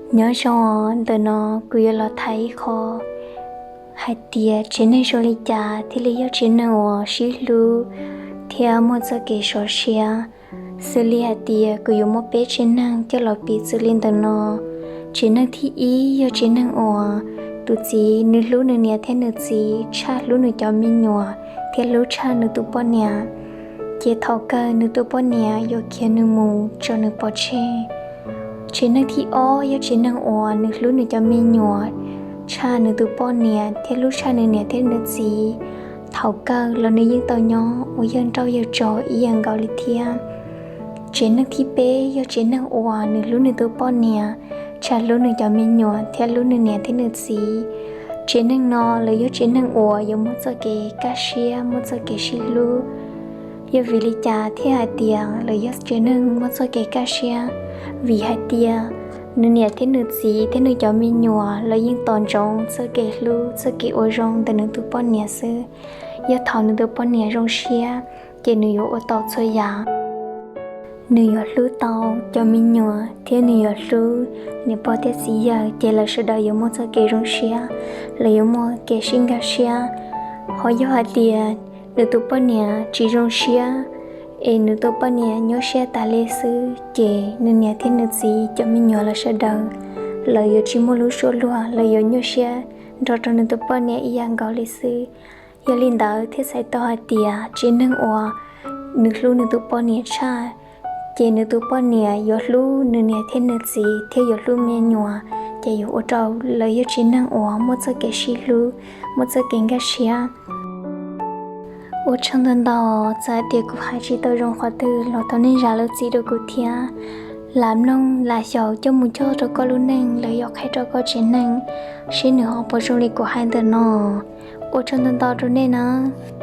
Nyob zoo, ntawm no kuv yuav los tham ib qho hais tias tsev neeg zoo li cas thiaj li yog tsev neeg uas sib hlub thiab muaj txoj kev sov siab. Xws li hais tias kuv yuav muab peb tsev neeg coj los piv txwv li ntawm no. Tsev neeg thib ib yog tsev neeg uas tus txiv nws hlub nws niam thiab nws txiv tshaj hlub nws cov me nyuam thiab hlub tshaj nws tus poj niam, ces thaum kawg nws tus poj niam yuav khiav nws mus tso nws pov tseg. Tsev neeg thib ob yog tsev neeg uas nws hlub nws cov me nyuam tshaj nws tus poj niam thiab hlub tshaj nws niam thiab nws txiv. Thaum kawg los nws yeej tau nyob ua yawg nrauj yawg tso ib yam nkaus li thiab. Tsev neeg thib peb yog tsev neeg uas nws hlub nws tus poj niam tshaj hlub nws cov me nyuam thiab hlub nws niam thiab nws txiv. Tsev neeg no lawv yog tsev neeg uas yuav muaj txoj kev kaj siab, muaj txoj kev sib hlub. Yog vim li cas thiaj hais tias lawv yog tsev neeg muaj txoj kev kaj siab? Vim hais tias nws niam thiab nws txiv thiab nws cov me nyuam lawv yeej tos ntsoov txoj kev hlub, txoj kev ua zoo ntawm nws tus poj niam xwb. Yog thaum nws tus poj niam zoo siab, ces nws yuav ua tau txhua yam. Nws yuav hlub tau cov me nyuam thiab nws yuav hlub niam pog thiab txiv yawg, ces lawv sawv daws yuav muaj txoj kev zoo siab, lawv yuav muaj kev sib nkag siab. Ho yog hais tias nws tus poj niam tsis zoo siab, es nws tus poj niam nyuaj siab tas li xwb, ces nws niam thiab nws txiv cov me nyuam lawv sawv daws, lawv yuav tsis muaj lub suab luag, lawv yuav nyuaj siab nrog rau nws tus poj niam ib yam nkaus li xwb. Yog li ntawd thiaj txhais tau hais tias tsev neeg uas nws hlub nws tus poj niam tshaj, ces nws tus poj niam yuav hlub nws niam thiab nws txiv thiab yuav hlub me nyuam, ces yuav ua rau lawv yog tsev neeg uas muaj txoj kev sib hlub, muaj txoj kev nkag siab. Ua tsaug ntau ntau, txawm hais tias kuv hais tsis tau zoo qhov twg los thov nej zam lub txim rau kuv thiab. Lam mloog lam xyaum coj mus cog rau koj lub neej los yog qhia rau koj tsev neeg, seb nws ho puas zoo li kuv hais ntawm no. Ua tsaug ntau ntau rau nej nawb.